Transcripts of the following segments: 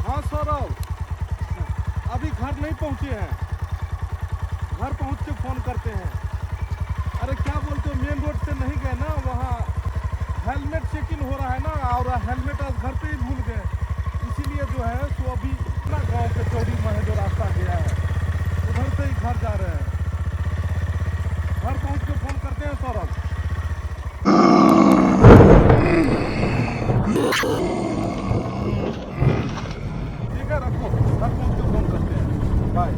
हाँ सौरभ, अभी घर नहीं पहुंचे हैं, घर पहुंच के फोन करते हैं। अरे क्या बोलते हो, मेन रोड से नहीं गए ना, वहाँ हेलमेट चेकिंग हो रहा है ना, और हेलमेट आज घर पे ही भूल गए, इसीलिए जो है सो अभी अपना गांव के चौड़ी में जो रास्ता गया है उधर से ही घर जा रहे हैं। घर पहुंच के फोन करते हैं सौरभ। ठीक है रखो, घर पहुंच के फोन करते हैं, बाय।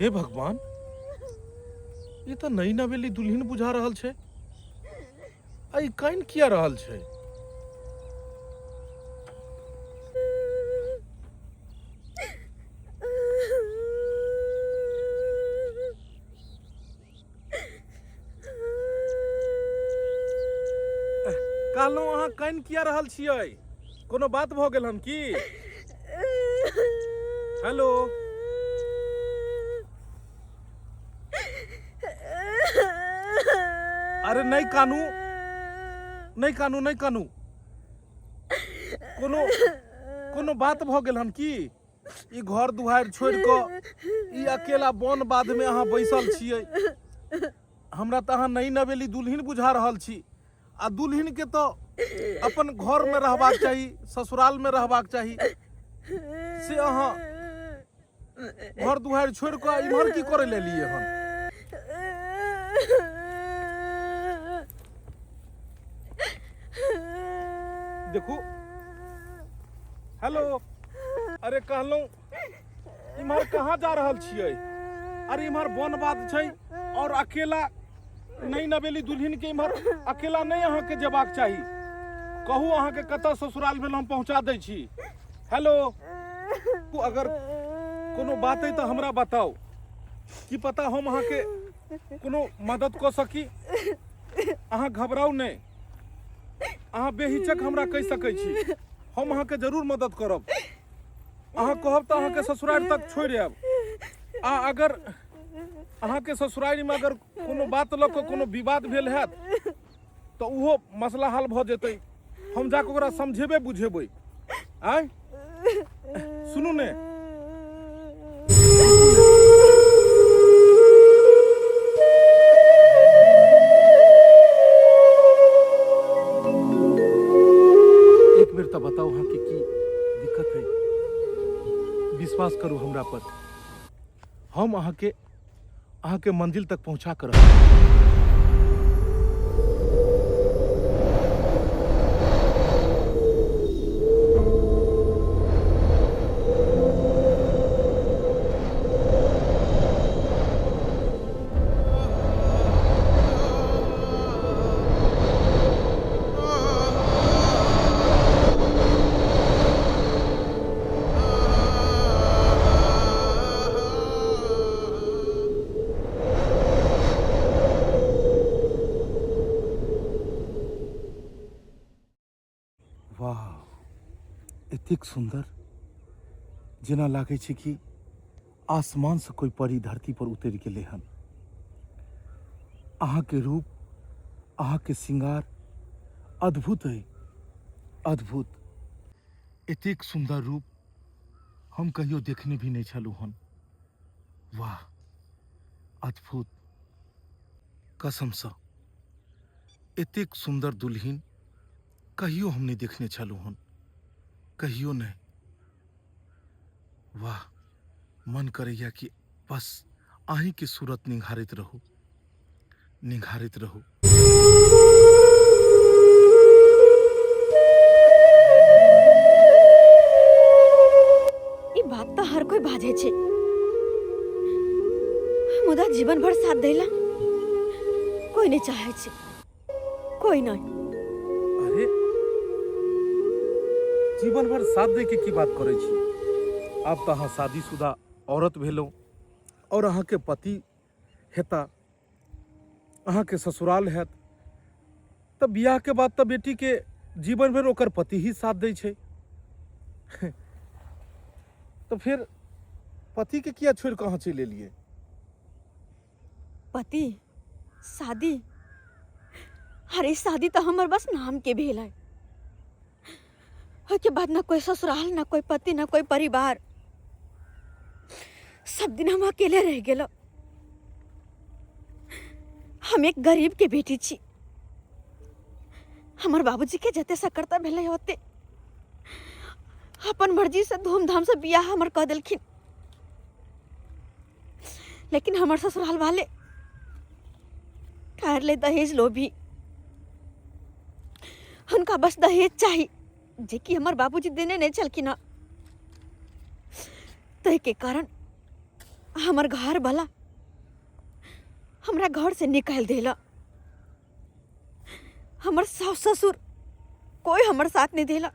हे भगवान, ई तऽ नई नवेली दुल्हन बुझा रहल छै, आ ई कानि किया रहल छै? कहलहुँ अहाँ कानि किया रहल छियै? कोनो बात भऽ गेल हन की? हेलो, अरे नहि कानू, नहि कानू, नहि कानू। कोनो कोनो बात भऽ गेल हन की? ई घर दुआरि छोड़ि कऽ ई अकेला वन बाधमे अहाँ बैसल छियै। हमरा तऽ अहाँ नई नवेली दुल्हिन बुझा रहल छी, आ दुल्हिनके तऽ अपन घरमे रहबाक चाही, ससुरालमे रहबाक चाही, से अहाँ घर दुआरि छोड़ि कऽ इम्हर की करै लए एलियै हन? देखू, हेलो, अरे कहलहुँ इम्हर कहाँ जा रहल छियै? अरे इम्हर वन बाध छै और अकेला नई नवेली दुल्हन के इम्हर अकेला नहीं अहाँके जेबाक चाही। कहू अहाँके कतऽ ससुराल भेल, हम पहुँचा दै छी। हेलो, अगर कोनो बात है तऽ हमरा बताउ, की पता हम अहाँके कोनो मदद कऽ सकी। अहाँ घबराउ नहि, अहाँ बेहिचक हमरा कहि सकै छी, हम अहाँके जरूर मदद करब। अहाँ कहब तऽ अहाँके ससुरारि तक छोड़ि आयब, आ अगर अहाँके ससुरारिमे अगर कोनो बात लऽ कऽ कोनो विवाद भेल हैत तऽ ओहो मसला हल भऽ जेतै, हम जाकऽ ओकरा समझेबै बुझेबै। आँय सुनू ने, एक बेर तऽ बताउ अहाँके की दिक्कत है। विश्वास करू हमरा पर, हम अहाँके अहाँके मंजिल तक पहुंचा कर रहब। वाह, एतेक सुंदर, जेना लागै छै कि आसमान से कोई परी धरती पर उतरि गेलै हन। अहाँके रूप, अहाँके श्रृंगार, अद्भुत अइ, अद्भुत। एतेक सुन्दर रूप हम कहियो देखने भी नहि छलहुँ हन। वाह, अद्भुत। कसमसँ एतेक सुन्दर दुल्हिन कहियो हम नहि देखने छलहुँ हन, कहियो नहि। वाह, मन करैया कि बस अहीँके सूरत निंघारैत रहू, निंघारैत रहू। ई बात तऽ हर कोई बाजै छै, मुदा जीवन भर साथ दैला कोई नहीं चाहे छै, कोई नहीं। अरे जीवन भर साथ दे के की बात करै छी? आब तऽ अहाँ शादीशुदा औरत भेलहुँ और अहाँके पति हेता, अहाँके ससुराल हैत, तऽ बियाहके बाद तऽ बेटीके जीवन भरि ओकर पति ही साथ दै छै, तऽ फेर पतिके किया छोड़ि कऽ अहाँ चलि एलियै? पति, शादी, अरे शादी तऽ हमर बस नाम के भेल है। ओहिके बाद ना कोई ससुराल, ना कोई पति, ना कोई परिवार। सब दिन हम अकेले रह गेलो। हम एक गरीब के बेटी छी। हमर बाबूजी के जते सकरता भेलै ओते अपन मर्जी से धूमधाम से बियाह हमर कऽ देलखिन, लेकिन हमर ससुराल वाले ठहरले दहेज लोभी। हुनका बस दहेज चाही, जे कि हमर बाबूजी देने नहीं छलखिन हँ। ताहि के कारण हमर घर वाला हमरा घर से निकालि देला। हमर सास ससुर कोई हमर साथ नहीं देला,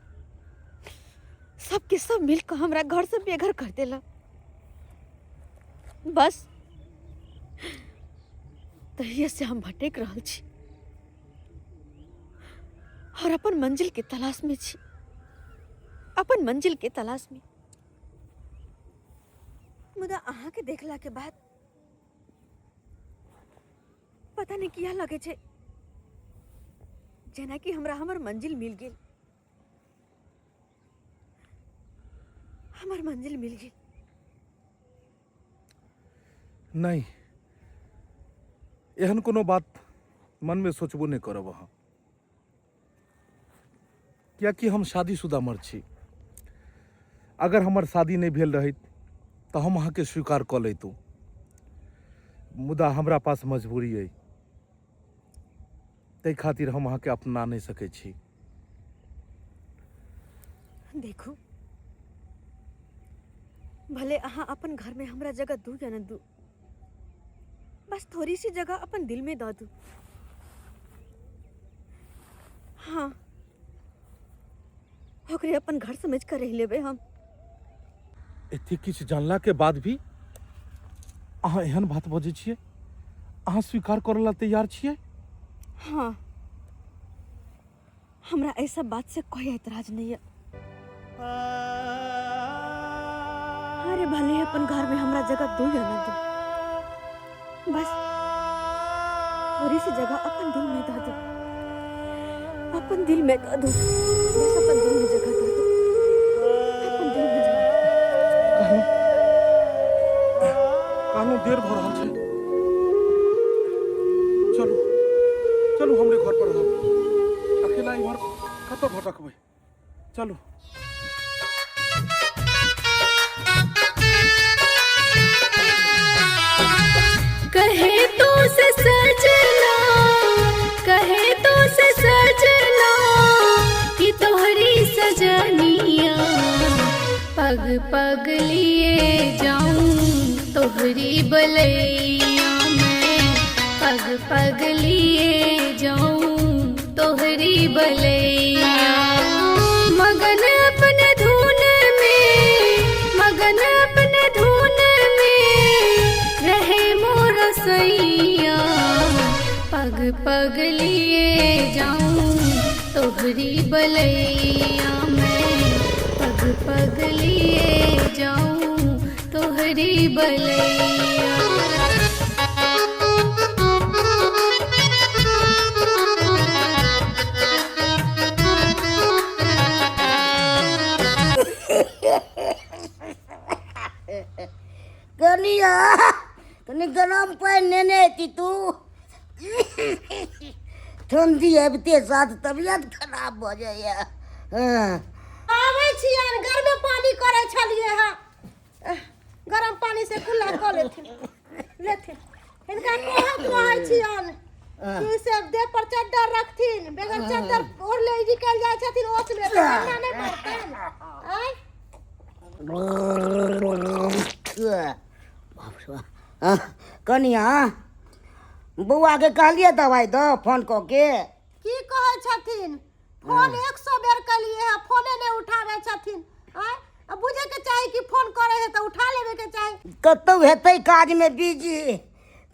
सबके सब मिल कऽ हमरा घर से बेघर कर देला। बस तहिए से हम भटक रहल छी और अपन मंजिल के तलाश में छी, अपन मंजिल के तलाश में। मुदा अहाँ के देखला के बाद पता नहीं किया लगे छे जेना कि हमरा हमर मंजिल मिल गेल, हमर मंजिल मिल गेल। नहीं, एहन कोनो बात मन में सोचबो नहीं करब अहाँ, कियाकि हम शादीशुदा मर्द छी। अगर हमर शादी नहीं भेल रहैत तऽ हम अहाँके स्वीकार कऽ लैतहुँ, मुदा हमरा पास मजबूरी अइ, ताहि खातिर हम अहाँके अपना नहि सकै छी। देखू, भले अहाँ अपन घर में हमरा जगह दू या न दू, बस थोड़ी सी जगह अपन दिल में दऽ दू। हाँ, ओकरे अपन घर समझ कर रह लेबै हम। एते किछु जानला के बाद भी अहाँ एहन बात बजै छियै? अहाँ स्वीकार करऽ ला तैयार छियै? हाँ, हमरा एहि सब बात से कोई ऐतराज नहीं है। अरे भले अपन घर में हमरा जगह दो या ना दो, बस थोड़ी सी जगह अपन दिल में दे दो, अपन दिल में दे दो, बस अपन दिल में जगह दे दो, अपन दिल में जगह। कहलहुँ, कहलहुँ देर भऽ रहल छै, चलू चलू हमरे घर पर रहब, अकेला इम्हर कतऽ भटकबै, चलू। कहे तो से सजना, कहे तो से सजना कि तोहरी सजनिया, पग पग लिए जाऊं तोहरी बलैया में, पग पग लिए जाऊं तोहरी बलैया। मगन अपने धुन में, मगन अपने धुन में रहे मोर सैया, पग पग लिए जाऊं तोहरी बलैया में, पग पग लिए जाऊं तोहरी बलैया। कनि गरम पानि नेने अयती तू। ठण्डी आबिते साथ तबियत खराब भऽ जाइए। हँ। आबै छियनि, गरमे पानि करै छलियै हँ। गरम पानि से कुल्ला कऽ लेथिन, लेथिन। हिनका कहैत रहै छियनि कि से देह पर चद्दर रखथिन, बगैर चद्दर ओढ़ले निकलि जाइ छथिन ओसमे, तऽ ठंडा नहि पड़तनि? आँय। बाप रे बाप। कनिया, बौआके कहलियै दवाइ दऽ फोन कऽ के? की कहै छथिन? फोन 100 बेर केलियै हँ, फोने नहि उठाबै छथिन। आँय, आ बुझैके चाही कि फोन करै है तऽ उठा लेबेके चाही। कतहु हेतै काजमे बिजी,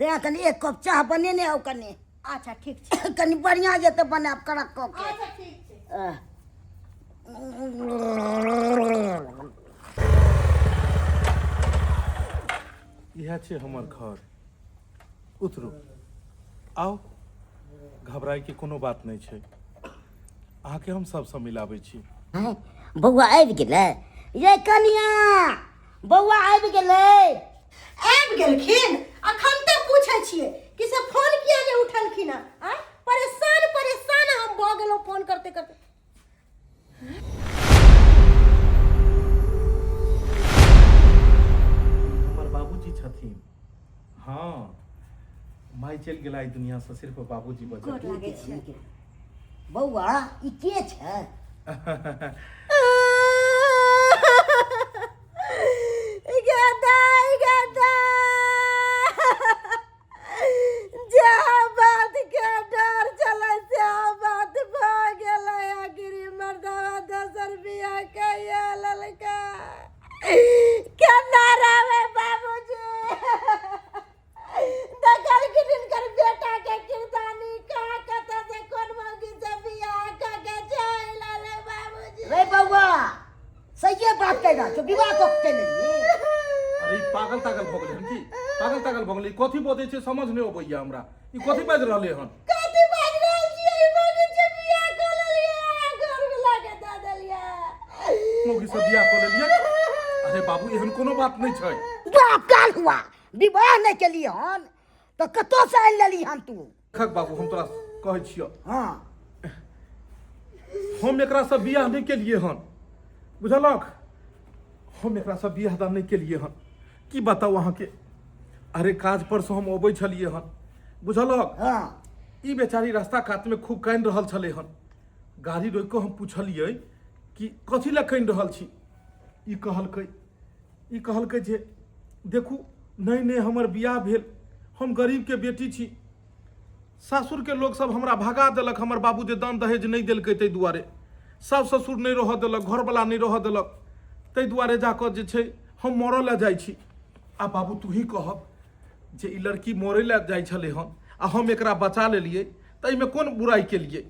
तेँ कनि एक कप चाह बनेने आउ कनि। अच्छा, ठीक छै। कनि बढ़िआँ जेतै बनायब कड़क कऽ के। अच्छा, ठीक छै। इएह छै हमर घर। उतरू, आउ। घबराइके कोनो बात नहि छै, अहाँके हम सबसँ मिलाबै छी। हँ, बौआ आबि गेलै। ये कनिया, बौआ आबि गेलै। आबि गेलखिन? अखन तक पूछै छियै कि से फोन किया नहि उठलखिन हँ? आँय, परेशान परेशान हम भऽ गेलहुँ फोन करते करते। हमर बाबूजी छथिन। हँ, माय चलि गेला एहि दुनियासँ, सिर्फ बाबूजी बचल। गोर लागै छियै। बौआ, ई के छै? गे दाइ, गे दाइ, जे बात के डर छलै से बात भऽ गेलै। आखिरी मर्दवा दोसर बियाह कैये लेलकै। केना रहबै बाबूजी? देखलखिन हिनकर बेटा के किरदानी, कहाँ कतऽ से कोन मौगी से बियाह कऽ के चलि एलै बाबूजी। रे बौआ, सहिए बात कहि रहल छौ? विवाह कऽ के चलि एलही? अरे, ई पागल तागल भऽ गेलै हन की? पागल तागल भऽ गेलै? ई कथी बजै छै, समझ नहि अबैया हमरा। ई कथी बाजि रहलै हन? कथी बाजि रहल छियै? ई मौगी से बियाह कऽ लेलियै, घर में ला के दऽ देलियै। मौगी से बियाह कऽ लेलियै? अरे बाबू, एहन कोनो बात नहि छै। बाप काल हुआ, विवाह नहि केलियै हन तऽ कतऽसँ आनि लेली हन तू? खक बाबू, हम तोरा कहै छियौ। हँ। हम एकरासँ बियाह नहि केलियै हन, बुझलक? हम एकरासँ बियाह दान नहि केलियै हन। की बताउ अहाँके, अरे काज पर से हम अबै छलियै हन, बुझलक? हँ। ई बेचारी रास्ता कातमे खूब कानि रहल छलै हन। गाड़ी रोकि कऽ हम पुछलियै कि कथी लए कानि रहल छी? ई कहलकै जे देखू, नहि नहि हमर बियाह भेल, हम गरीबके बेटी छी, सासुरके लोकसभ हमरा भगा देलक, हमर बाबू जे दान दहेज नहि देलकै ताहि दुआरे सासु ससुर नहि रहऽ देलक, घरवला नहि रहऽ देलक, ताहि दुआरे जाकऽ जे छै हम मरऽ लए जाइ छी। आ बाबू, तूही कहब जे ई लड़की मरै लए जाइ छलै हन आ हम एकरा बचा लेलियै, तऽ एहिमे कोन बुराइ केलियै?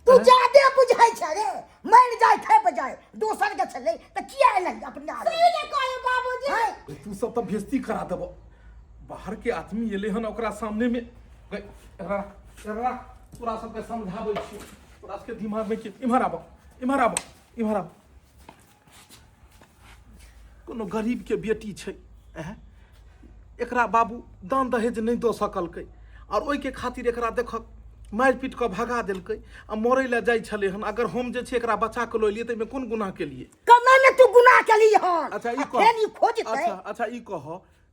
तू जादे बुझै छै रे। मरि जाय खेप जाय, दोसर के छलै तऽ किया एलै अपना? सही ने कहै बाबूजी? हैं? तू सब तऽ भेजती करा देबो। बाहर के आदमी एलै हन, ओकरा सामने में गै, एकरा एकरा तोरा सबके समझाबै छियौ, तोरा सबके दिमाग में के। इम्हर आबो, इम्हर आबो, इम्हर आबो। कोनो गरीब के बेटी छै, ऐं? एकरा बाबू दान दहेज नहि दऽ सकलकै आओर ओहिके खातिर एकरा देखक मारि पीट कऽ भगा देलकै आ मरै लए जाइ छलै हन। अगर हम जे छै एकरा बचा कऽ लऽ एलियै तऽ एहिमे कोन गुनाह केलियै? कमे ने तू गुनाह केली हन। अच्छा, ई आ कह। फेर ई खोजतै। अच्छा, ई कह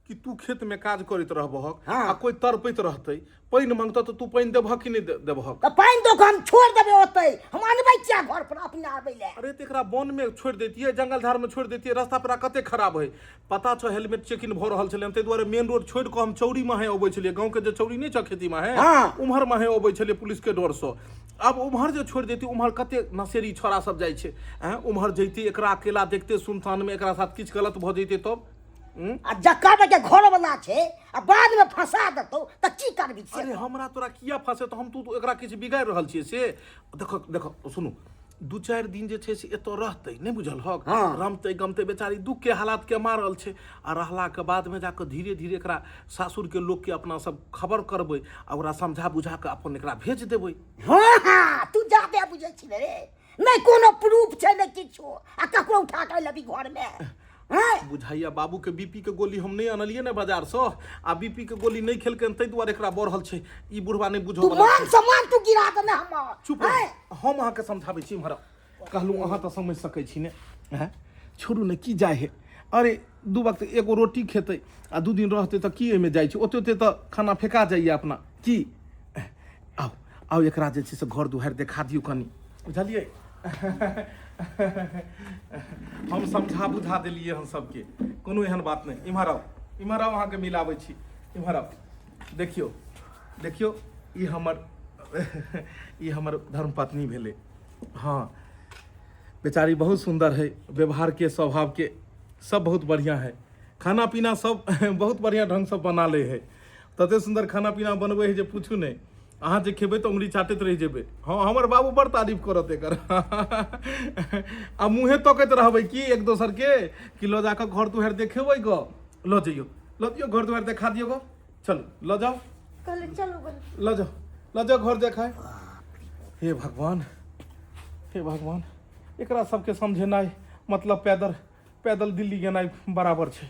कि तू खेत में काज करैत रहबहक हाँ। आ कोई तड़पैत रहतै, पानि मंगतौ तऽ तू पानि देबहक कि नहि देबहक? तऽ पानि दऽ कऽ हम छोड़ि देबै ओतै, हम अनबै किया घर पर अपने आबै लए? अरे, तऽ एकरा वन में छोड़ि दैतियै, जंगल झाड़ में छोड़ि दैतियै। रास्ता पेरा कते खराब है, पता छौ? हेलमेट चेकिंग भऽ रहल छलै, ताहि दुआरे मेन रोड छोड़ि कऽ हम चौरी माहे अबै छलियै। गाँव के जे चौरी नहि छौ खेती माहे, हाँ। उम्हर माहे अबै छलियै पुलिस के डर सँ। आब उम्हर जे छोड़ि दैतियै, उम्हर कते नशेरी छोरा सब जाइ छै। आँय, उम्हर जैतियै, एकरा अकेला देखते सुनसान में एकरा साथ किछु गलत भऽ जैतै तब? आ जकर के घर वाला छै आ बाद में फंसा देतौ तऽ की करबी से? अरे, हमरा तोरा किया फंसे? तऽ हम तू तू एकरा किछु बिगाड़ि रहल छियै से? देखो देखो, सुनू, 2-4 दिन जे छै से एतऽ रहतै, नहि बुझलहक? हाँ। रमतै गमतै, बेचारी दुख के हालात के मारल छै। आ रहलाके बादमे जाकऽ धीरे धीरे एकरा सासुरके लोकके अपना सब खबर करबै आ ओकरा समझा बुझा कऽ अपन एकरा भेज देबै। हाँ, तू जादे बुझै छी रे। नहि कोनो प्रूफ छै, नहि किछो, आ ककरो उठा कऽ लेबी घरमे? हैं बुझाइया बाबू के बीपी के गोली हम नहि अनलियै ने बाजार सँ आ बीपी के गोली नहि खेलकै ताहि दुआरे एकरा बढ़ल छै ई बुढ़वा नहि बुझऽ तू वाला मान छै। सम्मान तू गिरा देने हमर चुप रहू। हैं? हम अहाँके समझाबै छी इम्हर आउ। कहलहुँ अहाँ तऽ समझि सकै छी ने हैं छोड़ू ने की जाइ है अरे दू वक्त एगो रोटी खेतै आ दू दिन रहतै तऽ की एहिमे जाइ छै ओते ओते तऽ खाना फेका जाइए अपना की आउ आउ एकरा जे छै से घर दुआरि देखा दियौ कनि बुझलियै हम समझा बुझा देलियै हन सबके कोनो एहन बात नहि इम्हर आउ इम्हर आउ अहाँके मिलाबै छी इम्हर आउ देखियौ देखियौ ई हमर ई हमर धर्मपत्नी भेलै हँ बेचारी बहुत सुंदर है व्यवहार के स्वभाव के सब बहुत बढ़िया है खाना पीना सब बहुत बढ़िया ढंग से बना ले है तते सुंदर खाना पीना बनबै है जे पूछू नहि अहाँ जे खेबै तऽ उंगली चाटैत रहि जेबै हँ हमर बाबू बड़ तारीफ करत एकर आ मुँहे तकैत रहबै की एक दोसरके कि लऽ जाकऽ घर दुआरि देखेबै गऽ लऽ जइयौ लऽ जइयौ घर दुआरि देखा दियौ गऽ चलू लऽ जाउ कहले चलू बहन लऽ जाउ लऽ जाउ घर देखाय हे भगवान हे भगवान एकरा सबके समझेनाइ मतलब पैदल पैदल दिल्ली गेनाइ बराबर छै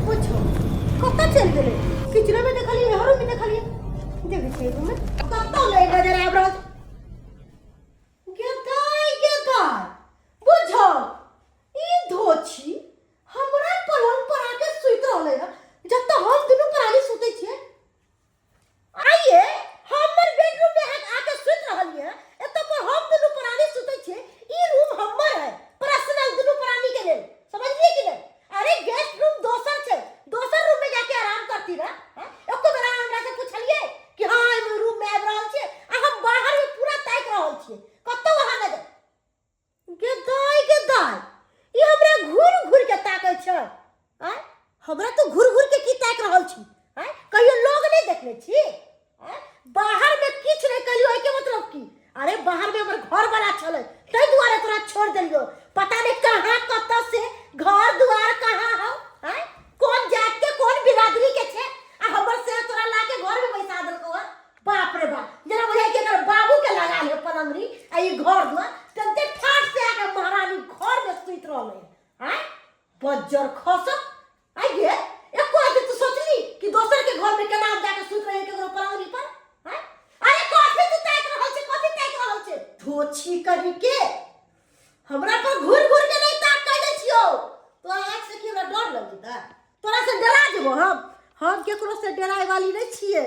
पूछो कतऽ चलि गेलै किचनो में देखलियै घरो में देखलियै देखै छियै रूम में कतऽ नहि नजर आबि रहल छै। गे दाय गे दाय बुझो ई धोछी हमरा पलंग पर आके सुति रहलै हँ जतऽ हम दुनू प्राणी सुतै छियै आइए हमर बेडरूम में अहाँ आके सुति रहलियै हँ एतऽ पर हम दुनू प्राणी सुतै छियै ई रूम हमर है पर्सनल दुनू प्राणी के लेल समझलियै कि नहि अरे गेस्ट रूम दोसर छै दोसर रूम में जाके आराम करती रह हाँ? एको बेर अहाँ हमरा से पूछलियै कि हाँ हम रूम में आबि रहल छियै आ हम बाहर में पूरा ताकि रहल छियै कतौ अहाँ नहि गे दाय गे दाय ई हमरा घूर घूर के ताकै छै आँय हमरा तो घूर घूर के की ताकि रहल छी आँय कहियो लोग नहीं देखले छी आँय बाहर में किछु नहीं कहियो एहिके मतलब की अरे बाहर में हमर घर वाला छलै ताहि दुआरे तोरा छोड़ देलियो पता नहीं कहाँ कतऽ से घर दुआर कहाँ हौ आँय कोन जात के कोन बिरादरी के छै आ हमर से तोरा ला के घर में बैसा देलकौ हँ बाप रे बाप जेना बुझाइ कि एकर बाबू के लगा ले पलंगरी आ ई घर दुआर तते ठाठ से आके महारानी घर में सुति रहलै आँय बज्जर खस आइ गे एको आदमी तू सोचली कि दोसर के घर में केना हम जाके सुति रहियै केकरो पलंगरी पर आँय अरे कथी तू ताकि रहल छै कथी ताकि रहल छै धोछी करी के हमरा पर घूर घूर के नहीं ताक कह दै छियौ तोरा आँख से की हमरा डर लग जेतै तोरा से डरा जेबो हम हम केकरो से डराय वाली नहीं छियै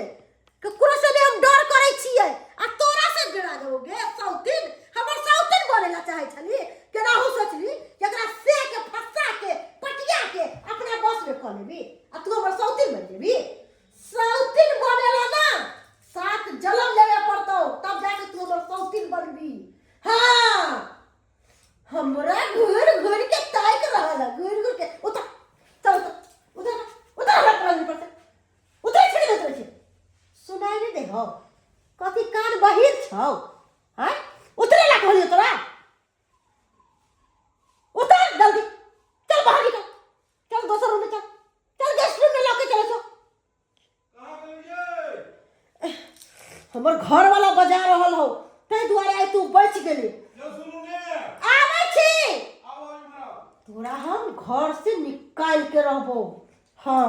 केकरो से नहीं हम डर करै छियै आ तोरा से डरा जेबो गे सौतीन हमर सौतीन बने ला चाहै छली केनाहू सोचली कि एकरा से के फंसा के पटिया के अपना बस में कऽ लेबी आ तू हमर सौतीन बन जेबी सौतीन बनेला ना सात जलम लेवे पड़तौ तब जाके तू हमर सौतीन बनबी हाँ हमरा घूर घूर के ताक रहल है घूर घूर के उतर चल उतर उतर उतर हमरा पलंग पर से उतर छी उतर छी सुनाई नहीं दे हो कथी कान बहिर छौ हैं उतरे ला कहलियो तोरा उतर जल्दी चल बाहर निकल चल दोसर रूम में चल चल गेस्ट रूम में लके चले छो हमर घर वाला बजा रहल हो ताहि दुआरे आइ तू बचि गेली आबै छी तोरा हम घर से निकाल के रहबो हाँ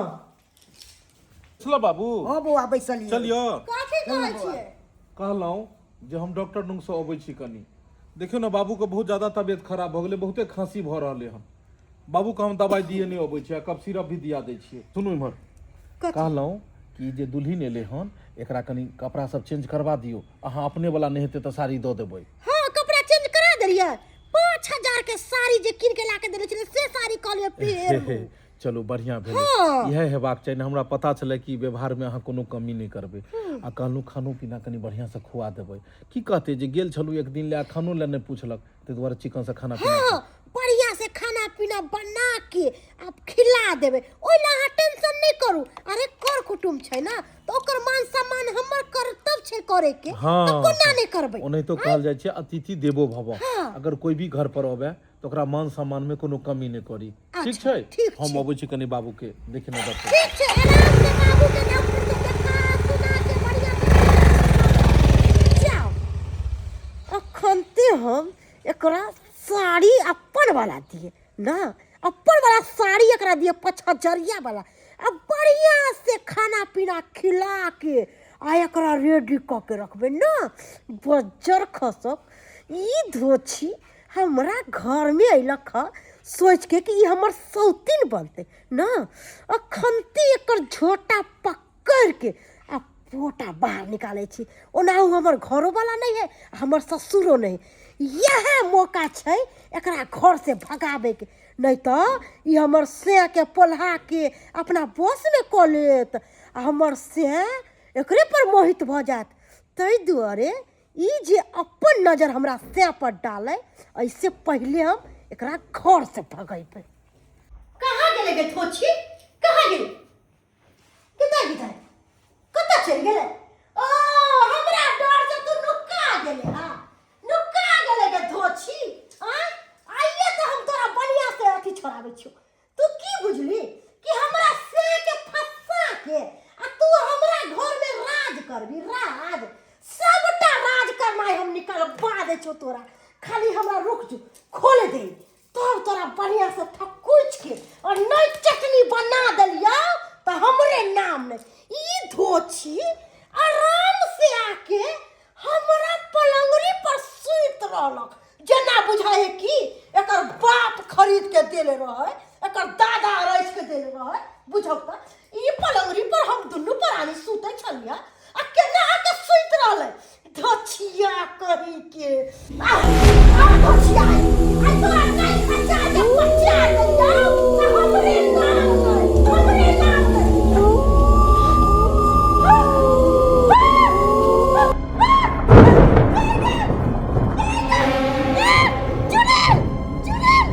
चलो बाबू हँ बौआ बैसलियै चलियो कथी कहै छियै कहलहुँ जे हम डॉक्टर लग से अबै छी कनी देखियौ ने बाबूके बहुत ज्यादा तबियत खराब भऽ गेलै बहुते खाँसी भऽ रहलै हन बाबूके हम दबाइ दिए नहि अबै छी आ कफ सिरप भी दिया दै छियै सुनू इम्हर कहलहुँ कि जे दुल्हिन एलै हन एकरा कनी कपड़ा सब चेंज करवा दियौ अहाँ अपने वाला नहि हेतै तऽ साड़ी दऽ देबै हाँ कपड़ा चेंज करा देलियै 5000 के साड़ी जे कीन के ला के देने छलियै से साड़ी कहलियै पहिर हे, चलू बढ़िआँ भेलै। हँ। इएह हेबाक चाही ने। हमरा पता छलै कि व्यवहारमे अहाँ कोनो कमी नहि करबै। आ कहलहुँ खानो पीना कनि बढ़िआँसँ खुआ देबै। की कहतै जे गेल छलहुँ एक दिन लए आ खानो लए नहि पुछलक, ताहि दुआरे चिकनसँ खाना पीना। हँ, बढ़िया से खाना पीना बना के आ खिला देबै, ओहि लए अहाँ टेंशन नहि करू। अरे कर कुटुम छै ने, तऽ ओकर मान सम्मान हमर कर्तव्य छै करे के। हँ, तऽ कोना नहि करबै? ओनाहितो कहल जाइ छै अतिथि देवो भव। हँ। अगर कोई भी घर पर अबै तऽ ओकरा मान सम्मान में कोनो कमी नहि करी। ठीक अच्छा, छै? ठीक हम छै। अबै छी कनि बाबू के देखने डॉक्टर। ठीक छै, आराम से बाबू के डॉक्टर से देखा सुना के बढ़िया से जाओ। अखन ते हम एकरा साड़ी अपन वाला दिए ना, अपन वाला साड़ी एकरा दिए 5,000 वाला, आ बढ़िया से खाना पीना खिला के आ एकरा रेडी कऽ के रखबै ना। बज्जर खसक ई धोछी हमरा घरमे अयलक हँ सोचि के कि ई हमर सौतीन बनतै ना। अखनते एकर झोटा पकड़ि के आ पोटा बाहर निकालै छी। ओनाहु हमर घरोवला नहि है, हमर ससुरो नहि है। इएह मौका छै एकरा घरसँ भगाबैके, नहि तऽ ई हमर सैके पोल्हाके अपना बसमे कऽ लेत आ हमर सै एकरे पर मोहित भऽ जायत। ताहि दुआरे ई जे अपन नजर हमरा सै पर डालै, एहिसँ पहिले हम एकरा घरसँ भगेबै। कहाँ गेलै गे थोछी? कहाँ गेलै? कतऽ गेलै? कतऽ चलि गेलै? ओ हमरा डर से तू नुका गेलै। हाँ, नुका गेलै गे धोछी। आँय, आइए तऽ हम तोरा बढ़िआँ से अथी छोड़ाबै छियौ। तू की बुझली कि हमरा से के फंसा के आ तू हमरा घर में राज करबी? राज, सबटा राज करनाइ हम निकलबा दै छियौ तोरा। खाली हमरा रुक जो, खोल दे तब तोरा बढ़िया से थकुच के और नहीं चटनी बना देलियौ तऽ हमरे नाम नहीं। ई धोछी आराम से आके हमरा पलंगरी पर सुति रहलक, जेना बुझाइ है कि एकर बाप खरीद के देले रहे, एकर दादा रचि के देले रहे। बुझौ तऽ ई पलंगरी पर हम दुनू प्राणी सुतै छलियै आ केना आके सुति रहलै धोछिया कहीं के। आ आ धोछिया, आइ तोरा नहि खचा के पचा देलियौ तऽ हमरे नाम नहि, हमरे नाम नहि। चुड़ैल, चुड़ैल,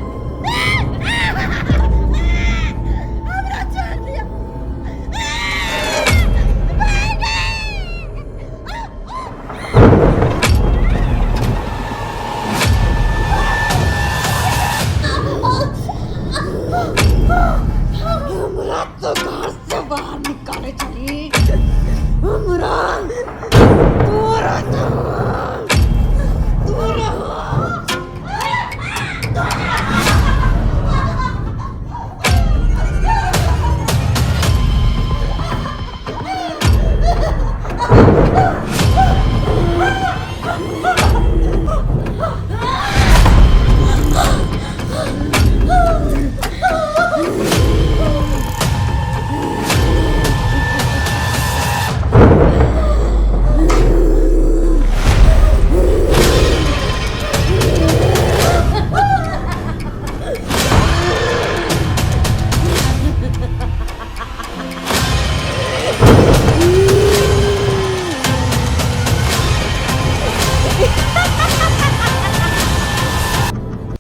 हमरा छोड़ दिअ। हमरा तो घर से बाहर निकाले चली, हमरा तोरा तो तोरा।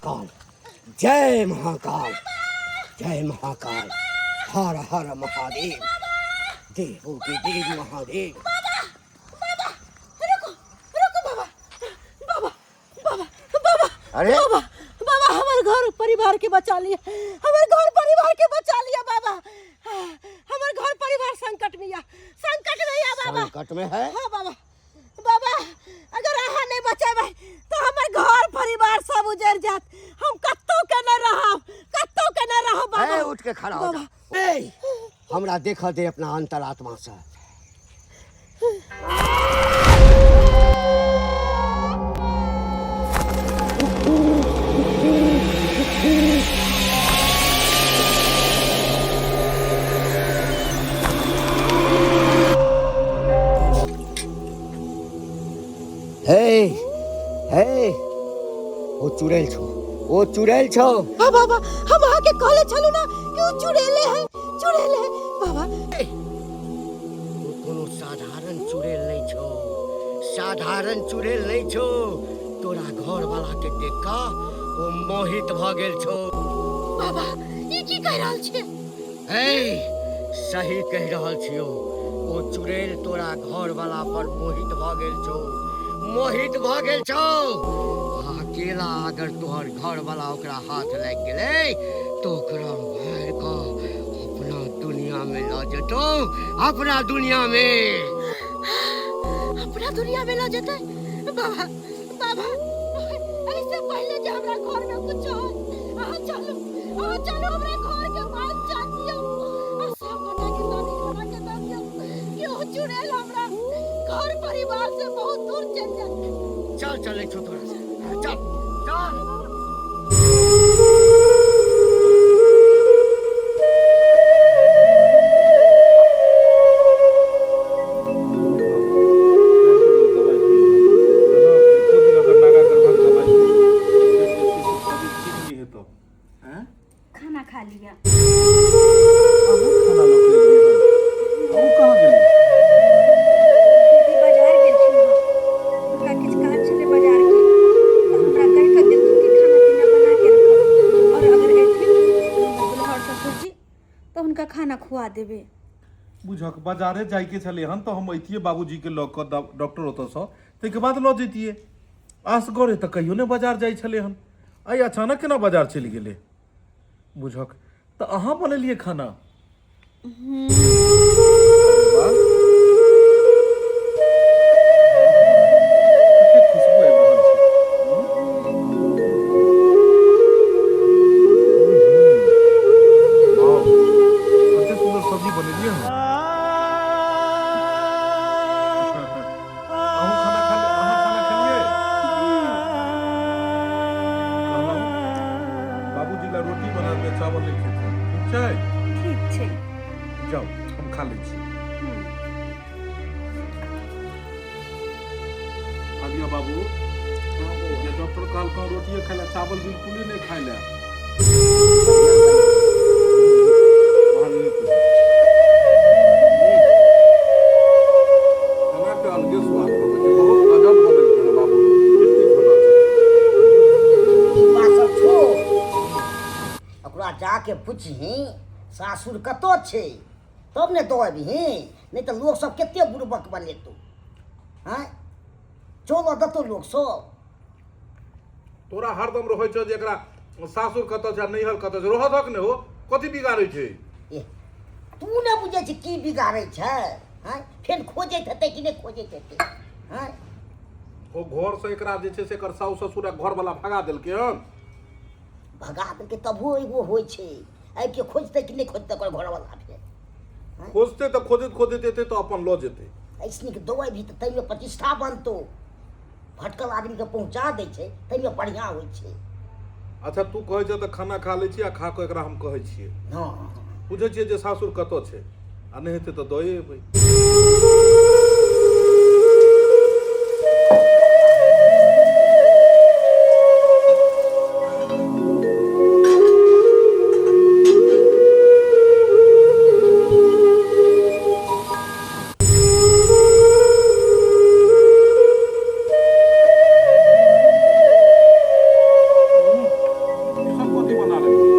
काल, जय महाकाल, जय महाकाल, हर हर महादेव, देवों के देव महादेव। बाबा रुको, रुको बाबा, बाबा, बाबा, बाबा। अरे बाबा, बाबा, हमार घर परिवार के बचा लिया, हमार घर परिवार के बचा लिया बाबा। हमार घर परिवार संकट में या, संकट में या बाबा। संकट में है? हाँ बाबा, बाबा अगर अहाँ नहीं बचेबै तो हमार घर परिवार सब उजड़ जात। हम कत्तो के न रहब, कत्तो के न रहब बाबा। ए, उठ के खड़ा हो जा। ए, हमरा देख दे अपना अंतरात्मा से। हे हे, ओ चुड़ैल छौ, ओ चुड़ैल छौ। हाँ बाबा, हम अहाँ के कहले छलू ना कि कि उ चुड़ैले है, चुड़ैले है बाबा। ओ कोनो साधारण चुड़ैल नहि छौ, साधारण चुड़ैल नहि छौ। तोरा घर वाला के देख कऽ ओ मोहित भऽ गेल छौ। बाबा, ई की कहि रहल छियै? ए, सही कहि रहल छियौ। ओ चुड़ैल तोरा घर वाला पर मोहित भऽ गेल छौ, मोहित भऽ गेल छौ। आ अकेला अगर तोहर घर वाला ओकरा हाथ लागि गेलै तऽ ओकरा मारि कऽ अपना दुनिया में लऽ जेतौ, अपना दुनिया में। अपना दुनिया में लऽ जेतै? बाबा, बाबा, ऐसे पहले जे हमरा घर में कुछ हो, अहाँ चलू, अहाँ चलू, हमरा घर के बात जान दियौ आ सब गोटा के ताबीज बना के दऽ दियौ कि ओ चुड़ैल हमरा घर परिवार से बहुत दूर चलि जाए। चल, चलै छौ तोरा से, चल चल। खाना खा लिया। खाना लऽ के एलियै हन। अहूँ कहाँ गेलियै? दीदी बाजार गेलखिन हँ, हुनका किछु काज छलै बाजार के, तऽ हमरा कहि कऽ गेलखिन कि खाना पीना बना के रखब और अगर एथिन हमर दुल्हा और ससुर जी तऽ हुनका खाना खुआ देबै। बुझक बाजारे जाइके छलै हन तऽ हम अइतियै बाबूजीके लऽ कऽ डॉक्टर ओतऽसँ, ताहिके बाद लऽ जैतियै। असगरे तऽ कहियो नहि बाजार जाइ छलै हन, आइ अचानक केना बाजार चलि गेलै? बुझक तऽ अहाँ बनेलियै खाना? अरे वाह, कतेक खुशबू आबि रहल छै। वाह, कतेक सुन्दर सब्जी बनेलियै हन। अहूँ खाना खा, अहाँ खाना खेलियै? कहलहुँ बाबूजी ला रोटी बना देबै, चावल नहि खेथिन। ठीक छै? ठीक छै। जाउ, हम खा लै छी। खा लिअ बाबू। जे डॉक्टर कहलकौ रोटिए खाइ लए, चावल बिल्कुले नहि खाइ लए। खाना के अलगे स्वाद होबै छै, बहुत गजब बनेलकै हन बाबू, टेस्टी खाना छै। ई बात सब छोड़, ओकरा जाके पुछही सासुर कतऽ छै, तब ने दऽ अबही, नहि तऽ लोक सब कते बुड़बक बनेतौ। आँय, चलऽ देतौ लोक सब? तोरा हरदम रहै छौ जे एकरा सासुर कतऽ छै आ नैहर कतऽ छै। रहऽ दहक ने हो, कथी बिगाड़ै छै? ए, तू नहि बुझै छी की बिगाड़ै छै? आँय, फेर खोजैत हेतै कि नहि खोजैत हेतै? आँय, ओ घर से एकरा जे छै से एकर सासु ससुर आ घरवला भगा देलकै हन। भगा देलकै तबो एगो होइ छै, आबि के खोजतै कि नहि खोजतै ओकर घरवला? फेर खोजतै तऽ खोजैत खोजैत एतै तऽ अपन लऽ जेतै। ऐसने के दवाइ भी तऽ ताहिमे प्रतिष्ठा बनतौ, भटकल आदमीके पहुँचा दै छै, ताहिमे बढ़िआँ होइ छै। अच्छा, तू कहै छह तऽ खाना खा लै छी आ खा कऽ एकरा हम कहै छियै। हँ। बुझै छियै जे सासुर कतऽ छै, आ नहि हेतै तऽ दए एबै। ई सब कथी बना लेलही?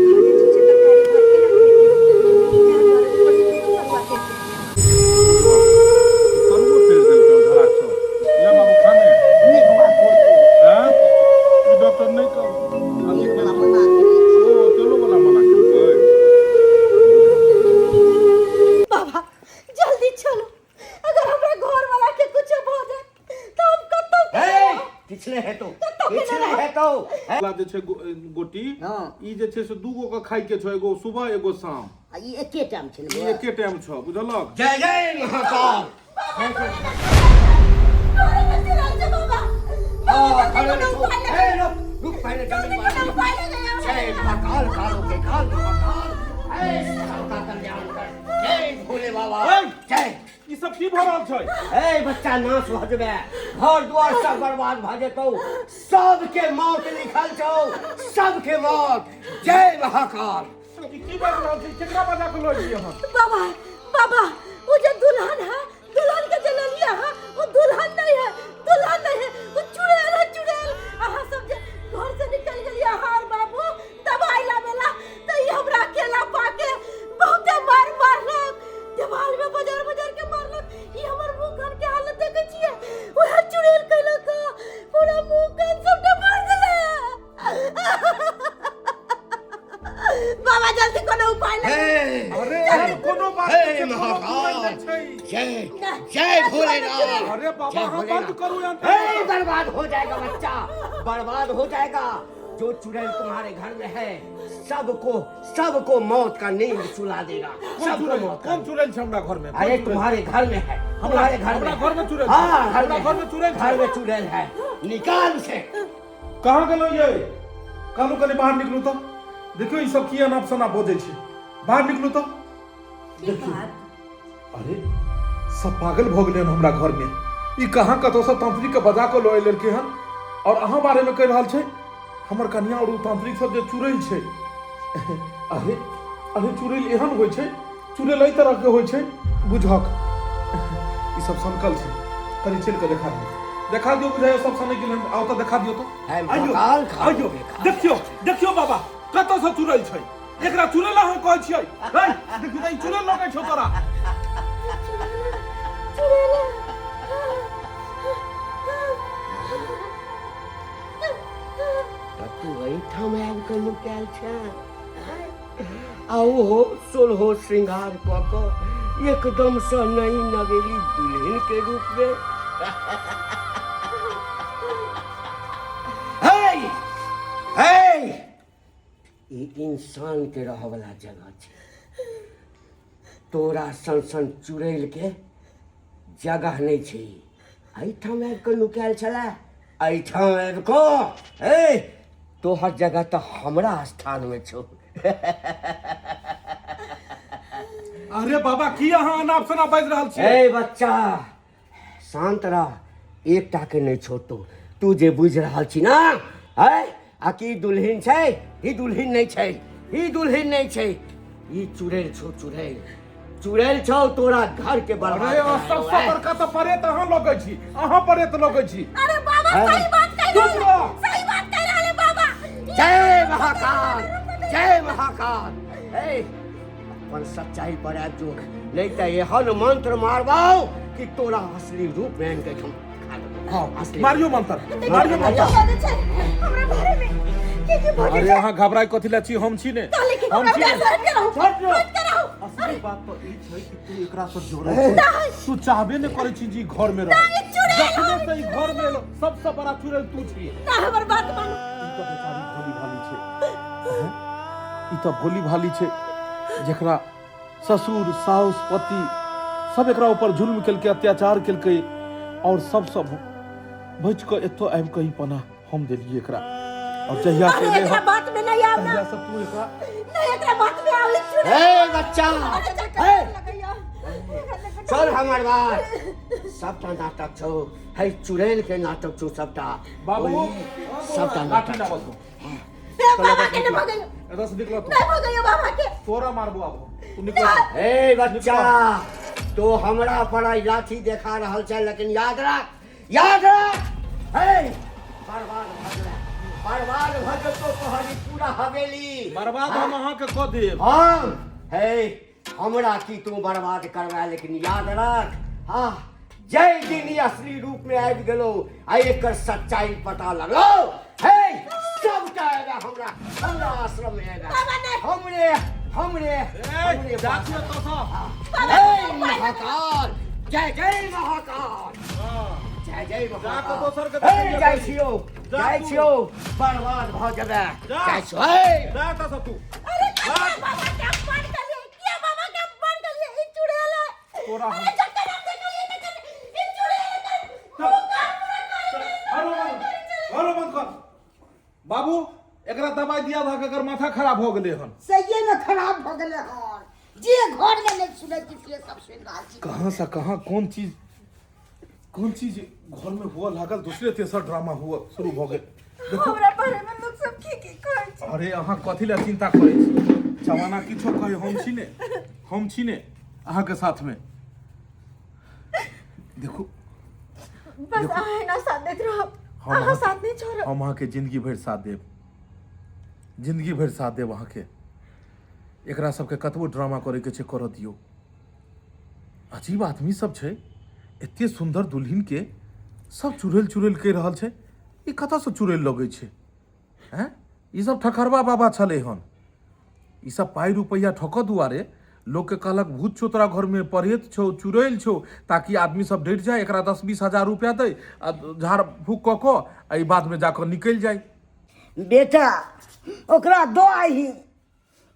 खा जे छै तरकारी भात केना खेतै, ताहि दुआरे ऊपर से तरुआ तरि देलियै हन। तरुओ तरि देलकै हन धराक सँ। ले बाबू, खा ने। नहि बौआ, छोड़। आँय, ई डॉक्टर नहि कह अथी तेल वाला केलकै। मना केने छै। ओ तेलो वाला मना केलकै। बाबा, जल्दी चलो, अगर हमरा घर वाला के कुछ भऽ जाए तऽ हम कतौ के हे, रहब। किछु नहि हेतौ, कतौ के किछु नहि नहि रहब। हेतौ। वाला जे छै गोटी, हँ। ई जे छै से दू गो के खाय के छौ, एगो सुबह एगो शाम। आ ई एके टाइम छै ने ई बौआ? एके टाइम छौ, बुझलक? जय जय महाकाल। घरे में चुड़ैल छै बाबा। हाँ, बाबा, खड़े जल्दी कोनो रहो। उपाय ए, लगाउ। रुक रुक, पहले जल्दी जमीन कोनो पर। उपाय लगाउ। जय महाकाल, कालो के काल महाकाल, ऐ सबका कल्याण कर, जय भोले बाबा, जय। ई सब सब की भऽ रहल छै? ए बच्चा, नाश भऽ जेबै, घर दुआर सब बर्बाद भऽ जेतौ, सबके मौत लिखल छौ, सबके मौत। जय महाकाल। ई की बाजि रहल छै? केकरा बजा कऽ लऽ एलियै अहाँ? बाबा, बाबा, वो जो दुल्हन है, दुल्हन के जे ललिया है, वो दुल्हन नहीं है, दुल्हन नहीं है, वो चुड़ैल है, चुड़ैल। अहाँ सब जे घर से निकल गेलियै हार बाबू दवाई लाबेला, तऽ ई हमरा अकेला पाके बहुते मार मारलक, देवाल में बजार बजार के मारलक। ई हमर मुंह कान के हालत देखै छियै, वएह चुड़ैल कैलक हँ। पूरा मुंह कान सबटा मार देलक। बाबा, जल्दी कोनो उपाय लगाउ। अरे एहन कोनो बात हे नहि छै, कोनो महाकाल। चुड़ैल नहि छै। जय जय भोलेनाथ। अरे बाबा, जय अहाँ बंद भोलेनाथ। करू यंत्र। हे, बर्बाद हो जाएगा बच्चा, बर्बाद हो जाएगा। जो चुड़ैल तुम्हारे घर में है, सबको सबको मौत का नींद सुला देगा। कोन सबको चुड़ैल? मौत का कोन चुड़ैल छै हमरा घर में? कोन अरे चुड़ैल? तुम्हारे घर में है, तुम्हारे घर हमरा में। घर में चुड़ैल छै। हाँ, घर हमरा में घर में चुड़ैल छै। घर में चुड़ैल है, निकाल उसे। कहाँ गेलहुँ ये? कहलहुँ कनि बाहर निकलू तऽ। देखियौ, ई सब की अनाप शनाप बजै छै। बाहर निकलू तऽ। देखियौ, अरे सब पागल भऽ गेलै हन हमरा घरमे। ई कहाँ कतौसँ तांत्रिकके बजा कऽ लऽ एलकै हन और अहाँ बारेमे कहि रहल छै, हमर कनिया और ओ तांत्रिक सब जे चुड़ैल छै। अरे अरे, चुड़ैल एहन होइ छै? चुड़ैल एहि तरहके होइ छै? बुझक, ई सब सनकल छै। कनि चलि कऽ देखा दियौ, देखा दियौ। बुझाइयो सब सनकि गेल हन। आउ तऽ देखा दियौ तऽ। है, आइयो। महाकाल खा आइयो। देखियौ, देखियौ बाबा, कतऽसँ चुड़ैल छै एकरा? चुड़ैल अहाँ कहै छियै? है, देखियौ तऽ, ई चुड़ैल लगै छौ तोरा? तऽ तू एहिठाम आबि कऽ नुकायल छै, आ ओहो सोलहो श्रृंगार कऽ कऽ एकदमसँ नई नवेली दुल्हन के रूप में। हे हे, ई इंसान के रहऽ वाला जगह छै, तोरा सन सन चुड़ैल के जगह नहि छै। एहिठाम आबि कऽ नुकायल छलै, एहिठाम आबि कऽ। हे, तोहर जगह तऽ हमरा स्थानमे छौ। अरे बाबा, की अहाँ अनाप शनाप बाजि रहल छियै? ए बच्चा, शान्त रह। एकटा के नहि छोड़तौ। तू जे बुझि रहल छी ना है आ की दुल्हिन छै, ई दुल्हिन नहि छै, ई दुल्हिन नहि छै, ई चुड़ैल छौ, चुड़ैल, चुड़ैल छौ। तोरा घर के बर्बाद अरे करा सबसँ देलौ, बड़का तऽ परेत अहाँ लगै छी, अहाँ परेत लगै छी। अरे बाबा, है। सही बात कह चुप रहल रह। सही बात कह रहल है बाबा। जय महाकाल, जय महाकाल। ए, अपन सच्चाई पर आबि जो, नहीं तऽ एहन मंत्र मारबौ कि तोरा असली रूप में आनि के हम खा लेबौ। हँ, असली मारियो मंत्र, मारियो मंत्र। हमरा बारे में की की भऽ अरे अहाँ घबराइ कथी लए छी? हम छी ने, कहले कि हम छी ने। हमरा के रहू, छोड़ दियौ। बंद के रहू। असली बात तऽ ई छै कि तू एकरा से जोड़ै छी, तू चाहबे नहि करै छी जे ई घर में रह। चुड़ैल। जखने से ई घर में एलो, सबसँ बड़ा चुड़ैल तू छी। ना, हमर बात मानू। ई तऽ बेचारी भोली भाली छै, हैं? ई तऽ भोली भाली छै, जकरा ससुर, साउस, पति सब एकरा ऊपर जुल्म केलकै, अत्याचार केलकै और सबसँ बचि कऽ एतऽ आबि कऽ ई पनाह हम देलियै एकरा। और जहिया से अरे एलै एकरा हन, बात में नहीं आवना। तहिया से तू एकरा नहीं, एकरा बात में आवे चुड़ैल। ए बच्चा, अरे जाके ए, लगैया। चल हमर बात। सबटा नाटक छौ, है चुड़ैल के नाटक छौ सबटा। बाबू, सबटा लाठी नाटक लाबऽ छौ। तू। ए, बाबा के नहीं भगैयो। एतऽ से निकल तू। नहीं भगैयो बाबा के। तोरा मारबो आब हम। तू निकल। ए बच्चा, तो हमरा पर आई लाठी देखा रहल छै, लेकिन याद रख, याद रख, हे, बर्बाद भऽ गेलै, बर्बाद भऽ जेतौ तोहर ई पूरा हवेली। बर्बाद हम अहाँके कऽ देब। हम हे, हमरा की तू बर्बाद करबा, लेकिन याद रख, हाँ, जय दिन ई असली रूप में आबि गेलो आ एकर सच्चाई पता लगलो, हे, सबटा एगा हमरा हमरा आश्रम में एगा। बाबा, नहीं। हमरे हमरे ए, हमरे जा छी एतऽ सँ। हे महाकाल, जय जय महाकाल, जय जय जा कऽ महाकाल। दोसर के हे, देखिए। जाइ छियौ, जा जाइ तू। छियौ, बर्बाद भऽ जेबै। जा। जाइ छियौ, हे। जा एतऽ सँ तू। अरे किया बाबा के अपमान करिए, किया बाबा के अपमान करिए? ई चुड़ैल है। तोरा हम- अरे जकर हम देखलिए तकर ई चुड़ैल है, मुंह कान पूरा कान। घरो बंद, घरो बंद कर। बाबू, एकरा दवाई दिया था, एकर माथा खराब हो गेलै हन। सहिए में खराब भऽ गेलै हन, जे घरमे नहि सुनै छी से सब सुनि रहल छी। कहाँ से कहाँ कोन चीज कोन चीज घर में हुआ लागल, दूसरे तेसर ड्रामा हुआ शुरू भऽ गेल। देखू, हमरा बारे में लोग सब की की कहै छै। अरे अहाँ कथी लए चिंता करै छी? जमाना किछो कहे, हम छी ने, हम छी ने अहाँके साथ में। देखू, बस अहाँ एना साथ दैत रहब, हम अहाँ साथ नहीं छोड़ब। हम अहाँके जिंदगी भरि साथ देब, जिंदगी भरि साथ देब अहाँके। एकरा सबके कतबो ड्रामा करैके छै करऽ दियौ। अजीब आदमी सब छै, एते सुन्दर दुल्हन के सब चुड़ैल चुड़ैल कहि रहल छै। ई कतऽसँ चुड़ैल लगै छै? हैं, ई सब ठकरबा बाबा छलै हन। ई सब पाइ रुपैआ ठकऽ दुआरे लोकके कहलक भूत छौ तोरा घरमे, परेत छौ, चुड़ैल छौ, ताकि आदमी सब डरि जाय, एकरा 10-20 हजार रुपया दै आ झाड़ फूक कऽ कऽ आ ई बादमे जाकऽ निकलि जाय। बेटा, ओकरा दऽ आही।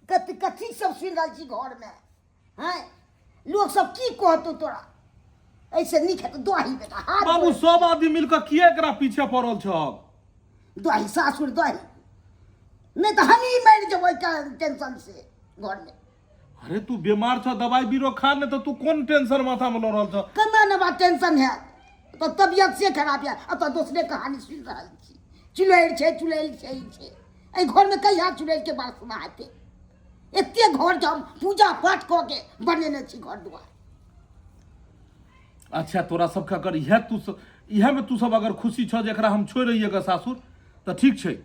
कथी कथी सब सुनि रहल छी घरमे? हैं, लोक सब की कहतौ तोरा? ऐसे नीक हेतौ दही बेटा, हाथ बाबू, सब आदमी मिलकऽ किया एकरा पीछे पड़ल छह? दही सासुर दही, नहीं तऽ हमही मरि जेबै टेंशन से घरमे। अरे तू बीमार छ, दवाई बीरो खा ने, तऽ तू कोन टेंशन माथा में लऽ रहल छ? केना ने बा टेंशन है तऽ तबियत से खराब है, आ तऽ दोसरे कहानी सुनि रहल छी। चुड़ैल छै, चुड़ैल छै, ई छै। एहि घरमे कहिया चुड़ैल के बात सुना हेतै? एते घर के हम पूजा पाठ कऽ के बनेने छी घर दुआर। अच्छा, तोरा सबके अगर इएह तू सब इएह में तू सब अगर खुशी छ जे एकरा हम छोड़ि रहिए ग सासुर, तऽ ठीक छै,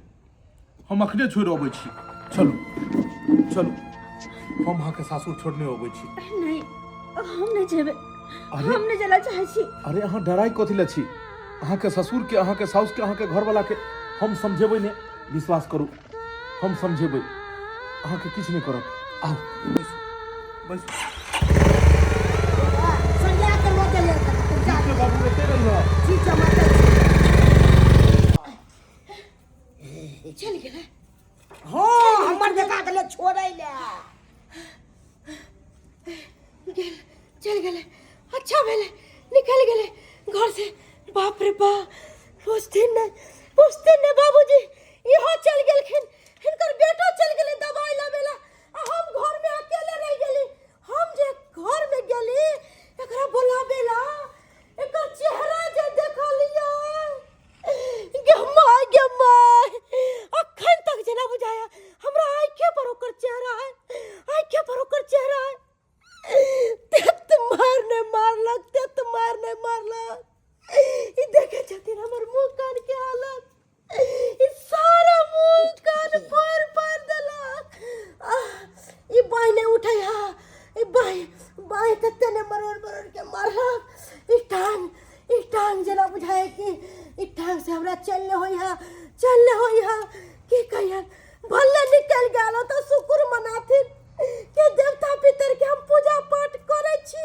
हम अखने छोड़ि अबै छी। चलू चलू, हम अहाँके सासुर छोड़ने अबै छी। नहीं, हम नहीं जेबै। अरे, हम नहीं जला चाहे छी। अरे अहाँ डराइ कथी लए छी? अहाँके ससुरके, अहाँके साउसके, अहाँके घरवलाके हम समझेबै ने, विश्वास करू, हम समझेबै, अहाँके किछु नहि करत। आउ, बैसू बैसू। सरिया के लऽ गेलै ओकरा। ठीक छै बाबू, एते रहिह। ठीक छै, माता। चलि गेलै? हँ, हमर बेटा गेलै छोड़ै लए। गेल, चलि गेलै। अच्छा भेलै निकलि गेलै घर से। बाप रे बा, पूछथिन नहि, पूछथिन नहि बाबूजी। इहो चलि गेलखिन, हिनकर बेटो चलि गेलै दवाइ लाबै लए, आ हम घरमे अकेले रहि गेली। हम जे घरमे गेली एकरा बोलाबै लए, एकर चेहरा जे देखलियै, गे माय, गे माय, अखन तक जेना बुझाया हमरा आँखे पर ओकर चेहरा है, आँखे पर ओकर चेहरा है। तेत मार नहि मारलक, तेत मार नहि मारलक। ई देखे छथिन हमर मुँह कान के हालत, ई सारा मुँह कान फोड़ फाड़ देलक। आह, ई बाँहि नहि उठै हा, ई बाँहि बाँहि तते ने मरोड़ मरोड़ के मारलक। ई टांग, ई टांग जेना बुझाय कि ई टांग से हमरा चल नहि होइ हा, चल नहि होइ हा। की कहियन, भले निकलि गेल तऽ शुक्र मनाथिन कि देवता पितर के हम पूजा पाठ करै छी,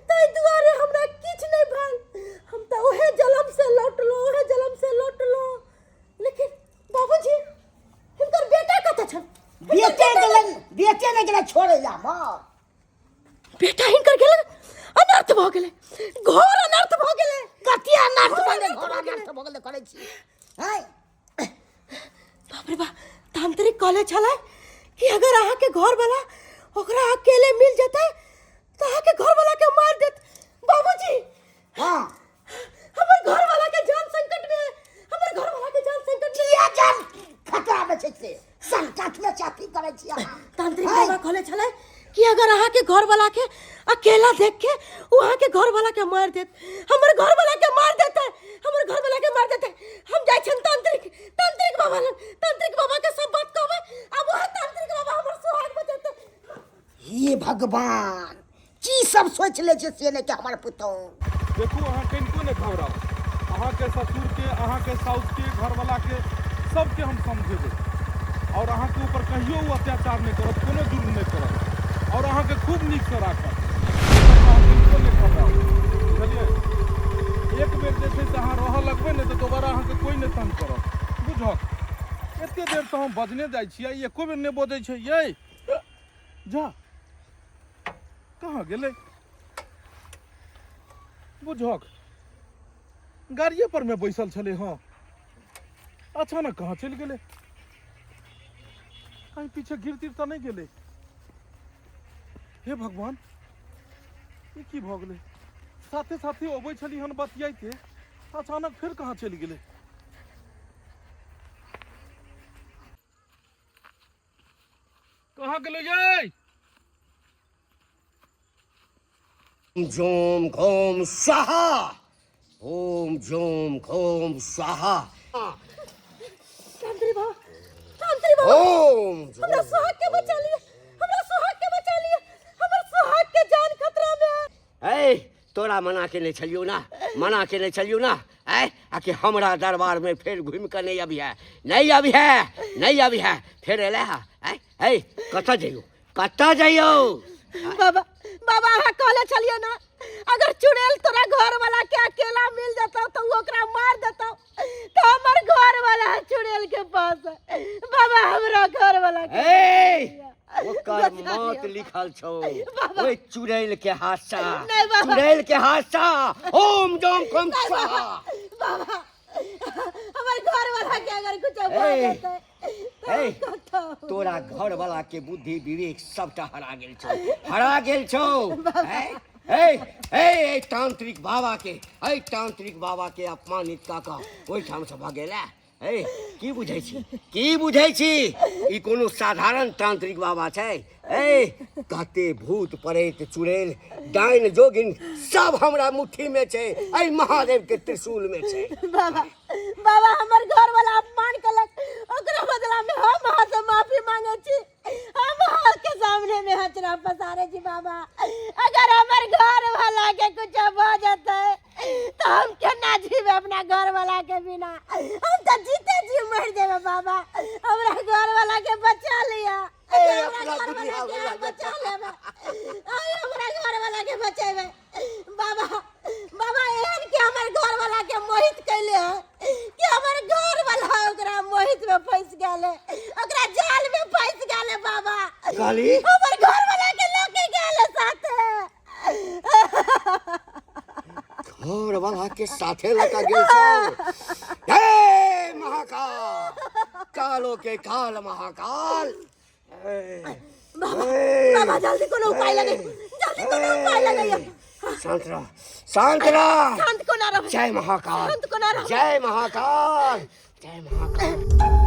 ताहि दुआरे हमरा किछु नहि भेल। हम तऽ ओहे जलम से लौटलहुँ, ओहे जलम से लौटलहुँ। लेकिन बाबूजी, हिनकर बेटा कतऽ छनि? बेटे गेलै, बेटे नहि गेलै छोड़ै लए हमर। बेटा हिनकर गेलै, अनर्थ भऽ गेलै, घोर अनर्थ भऽ गेलै। कते अनर्थ भऽ गेलै? घोर अनर्थ भऽ गेलै करै छी हैं। बाप रे बा, तांत्रिक कहले छलै कि अगर अहाँके घरवाला ओकरा अकेले मिल जेतै तऽ अहाँके घरवाला के मार देत। बाबूजी, हाँ, हमर घरवाला के जान संकट में है, हमर घरवाला के जान संकट में। किया जान खतरा में छै से संकट में चाची करै छी अहाँ? तांत्रिक हैं? बाबा कहले छलै कि अगर अहाँके घरवाला के अकेला देख के ओ अहाँके घरवाला के मार देत। हमर घरवाला के मार देतै, हमर घरवाला के मार देतै। हम जाइ छियनि तांत्रिक, तांत्रिक बाबा लग, तांत्रिक बाबा के सब बात कहबै, आब वएह तांत्रिक बाबा हमर सुहाग बचेतै। हे भगवान, की सब सोच ले छै से नहि के हमर पुतोह। देखू, अहाँ कनिको नहि घबराउ। अहाँके ससुरके, अहाँके साउसके, घरवलाके, सबके हम समझेबै और अहाँके ऊपर कहियो ओ अत्याचार नहि करत, कोनो जुर्म नहि करत और अहाँके खूब नीकसँ राखत। अहाँ कनिको नहि घबराउ, बुझलियै? एक बेर जे छै से अहाँ रहऽ लगबै ने तऽ दोबारा अहाँके कोइ नहि तंग करत। बुझक, एते देरसँ हम बजने जाइ छियै, एको बेर नहि बजै छै। यै जा, कहाँ गेलै? बुझक, गाड़िए पर में बैसल छलै। हँ, अचानक कहाँ चलि गेलै? कहीं पीछे गिर तिर तऽ नहि गेलै? हे भगवान, ई की भऽ गेलै? साथे साथे अबै छली हन बतियाइते, अचानक फेर कहाँ चलि गेलै? कहाँ गेलै यै? जोम घोम स्वाहा, ओम जोम घोम स्वाहा। तांत्रिक बाबा, तांत्रिक बाबा, ओम हमरा सुहाग के बचा लिया, हमरा सुहाग के बचा लिया, हमर सुहाग के जान खतरा में है। ए तोरा मना केने छलियौ ना, मना केने छलियौ ना, ऐ आकि हमरा दरबार में फेर घूमि कऽ नहि अबिहे, नहि अबिहे, नहि अबिहे, फेर एलै हा। ऐ ऐ कतऽ जइयौ, कतऽ जइयौ? बाबा, बाबा, अहाँ कहले छलियै ना, अगर चुड़ैल तोरा घर वाला के अकेला मिल जतौ तो उ ओकरा मार देतौ, तो हमर घर वाला चुड़ैल के पास है। बाबा, हमरा घर वाला के ए ओकर बचा मौत लिअ। लिखल छौ ओहि चुड़ैल के हादसा। नहीं बाबा। चुड़ैल के हादसा। ओम जोम खोम स्वाहा। बाबा, हमर घर वाला के अगर कुछ भऽ ए, जेतै तऽ ए, हम कतौ तोरा घर वाला के बुद्धि विवेक सबटा हरा गेल छौ, हरा गेल छौ। ए ए ए ए तांत्रिक बाबा के, ए तांत्रिक बाबा के अपमानित कऽ कऽ ओहिठाम से भगेला। ए की बुझै छी, की बुझै छी? ई कोनो साधारण तांत्रिक बाबा छै? ए कते भूत प्रेत चुड़ैल डाइन जोगिन सब हमरा मुट्ठी में छै, एहि महादेव के त्रिशूल में छै। बाबा, बाबा, हमर घर वाला अपमान केलक, ओकरा बदला में हम अहाँ से माफी मांगे छी। हम अहाँ के सामने में हचरा पसारे छी बाबा। अगर हमर घर वाला के कुछ भऽ जेतै तो हम केना जीवे अपना घर वाला के बिना? हम तो जीते जी मर जेबै बाबा। हमरा घर वाला के बचा लिया। ए, हमरा अपना घर बुद्धि वाला के आबै अहाँ बचा लेबै, आइ हमरा घर वाला के बचेबै बाबा। बाबा, एहन के हमर घर वाला के मोहित कैले है कि हमर घर वाला ओकरा मोहित में फंस गेल है, ओकरा जाल में फंस गेल है बाबा। कहली? हमर घर वाला के लके गेल है साथे। घर वाला के साथे लका गेल छौ। हे महाकाल, कालो के काल महाकाल। ए, बाबा, ए, बाबा, जल्दी कोनो उपाय लगे, जल्दी कोनो उपाय लगैया। शांत रह, शांत रह। शांत कोना रहबै? जय महाकाल। शांत कोना रहबै? जय महाकाल, जय महाकाल।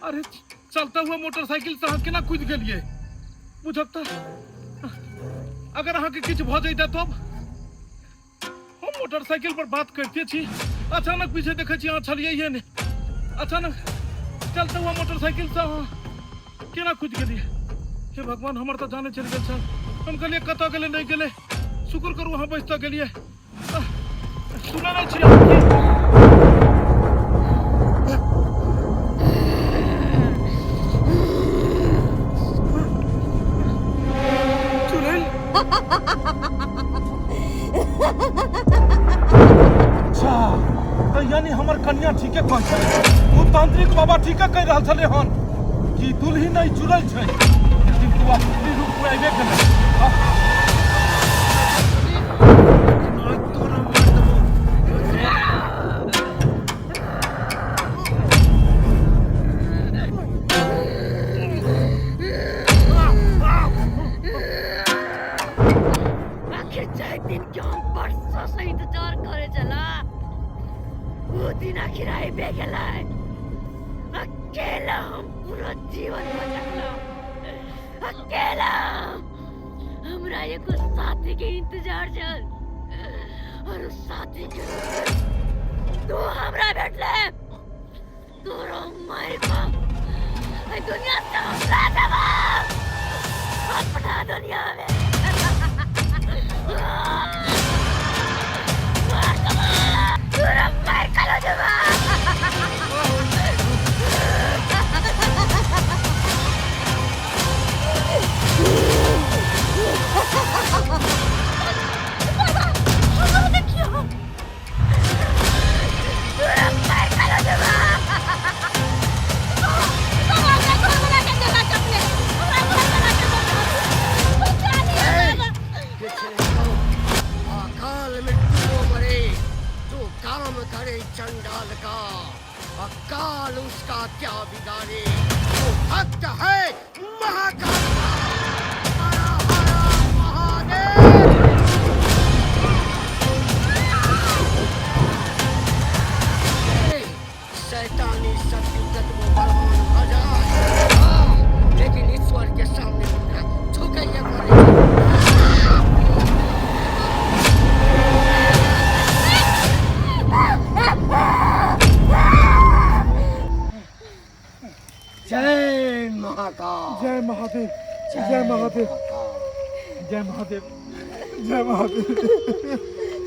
अरे, चलता हुआ मोटरसाइकिल से अहाँ केना कूदि गेलियै? बुझब तऽ अगर अहाँके किछु भऽ जैते तब? हम मोटरसाइकिल पर बात करिते छी, अचानक पीछे देखै छी अहाँ छलियै नहि। अचानक चलता हुआ मोटरसाइकिल से अहाँ केना कूदि गेलियै? हे भगवान, हमर तऽ जाने चलि गेल छल। हम कहलियै कतऽ गेलै, नहि गेलै। शुक्र करू अहाँ बचि तऽ गेलियै। सुनै नहि छी अहाँ की? चुड़ैल। अच्छा, तऽ यानी हमर कन्या ठीके कहै छलै, ओ तांत्रिक बाबा ठीके कहि रहल छलै हन कि दुल्ही नहि चुड़ैल छै। एक दिन तू असली रूप में आबे गेलै। आखिर जाहि दिन के हम वर्षों से इंतजार करे चला, वो दिन आखिर आबे गेलै। अकेला हम पूरा जीवन भटकलहुँ, अकेला। हमरा एगो साथी के इंतजार छल और उस साथी के रूप में तू हमरा भेटले। तोरो मारि कऽ एहि दुनिया से हम लऽ देबौ अपना दुनिया में। तोरा मारि कऽ लऽ जेबौ। महाकाल उसका क्या बिगाड़े, वो भक्त है महाकाल का। हर हर महादेव। शैतानी शक्ति कतबो बलवान भऽ जाय, हाँ, लेकिन ईश्वर के सामने हुनका झुकैये पड़ै छै। जय महाकाल। जय महादेव, जय महादेव, जय महादेव, जय महादेव।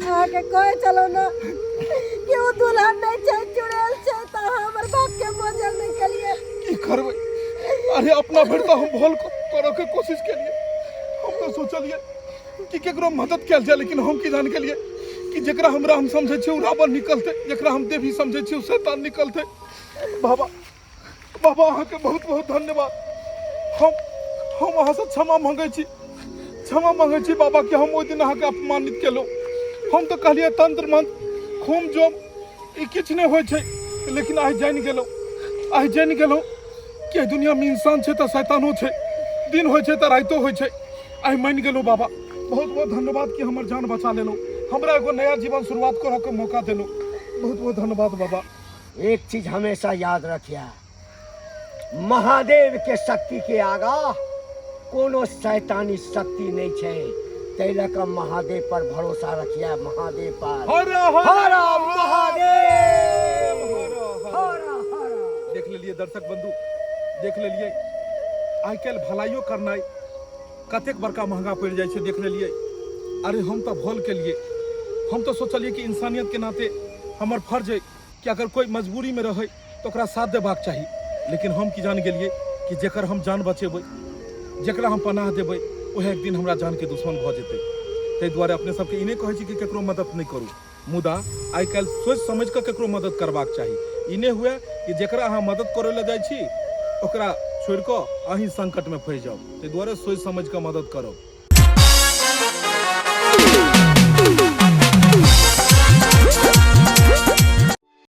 अहाँके कहै छलहुँ ने कि ओ दुल्हन नहि छै, चुड़ैल छै, तऽ अहाँ हमर बापके मोजर नहि केलियै। की करबै, अरे अपना भरि तऽ हम भल करऽ के कोशिश केलियै। हम तऽ सोचलियै कि केकरो मदद कयल जाय, लेकिन हम की जान गेलियै कि जेकरा हम राम समझै छियै ओ रावण निकलतै, जेकरा हम देवी समझै छियै ओ शैतान निकलतै। बाबा, बाबा, अहाँके बहुत बहुत धन्यवाद। हम अहाँसँ क्षमा मांगै छी, क्षमा मांगै छी बाबा कि हम ओहि दिन अहाँके अपमानित केलहुँ। हम तऽ कहलियै तंत्र मंत्र खूम जोम ई किछु नहि होइ छै, लेकिन आइ जानि गेलहुँ, आइ जानि गेलहुँ कि एहि दुनियामे इंसान छै तऽ शैतानो छै, दिन होइ छै तऽ रातिो होइ छै। आइ मानि गेलहुँ बाबा। बहुत बहुत धन्यवाद कि हमर जान बचा लेलहुँ, हमरा एगो नया जीवन शुरुआत करऽके मौका देलहुँ। बहुत बहुत धन्यवाद बाबा। एक चीज हमेशा याद रखिया, महादेव के शक्ति के आगा कोनो शैतानी शक्ति नहीं छै, तै लऽ कऽ महादेव पर भरोसा रखिया, महादेव पर। हर हर हर महादेव, हर हर हर। देख लेलियै दर्शक बंधु, देख लेलियै आइ काल्हि भलाइयो करनाइ कतेक बड़का महंगा पड़ि जाइ छै। देख लेलियै, अरे हम तऽ भल केलियै, हम तऽ सोचलियै कि इंसानियत के नाते हमर फर्ज है कि अगर कोई मजबूरी में रहै तऽ ओकरा साथ देबाक चाही, लेकिन हम की जान गेलियै कि जेकर हम जान बचेबै, जेकरा हम पनाह देबै, वएह एक दिन हमरा जानके दुश्मन भऽ जेतै। ताहि दुआरे अपने सबके ई नहि कहै छी कि केकरो मदद नहि करू, मुदा आइ काल्हि सोचि समझि कऽ केकरो मदद करबाक चाही। ई नहि हुए कि जेकरा अहाँ मदद करै लए जाइ छी ओकरा छोड़ि कऽ अहीं संकटमे फँसि जाउ। ताहि दुआरे सोचि समझि कऽ मदद करब।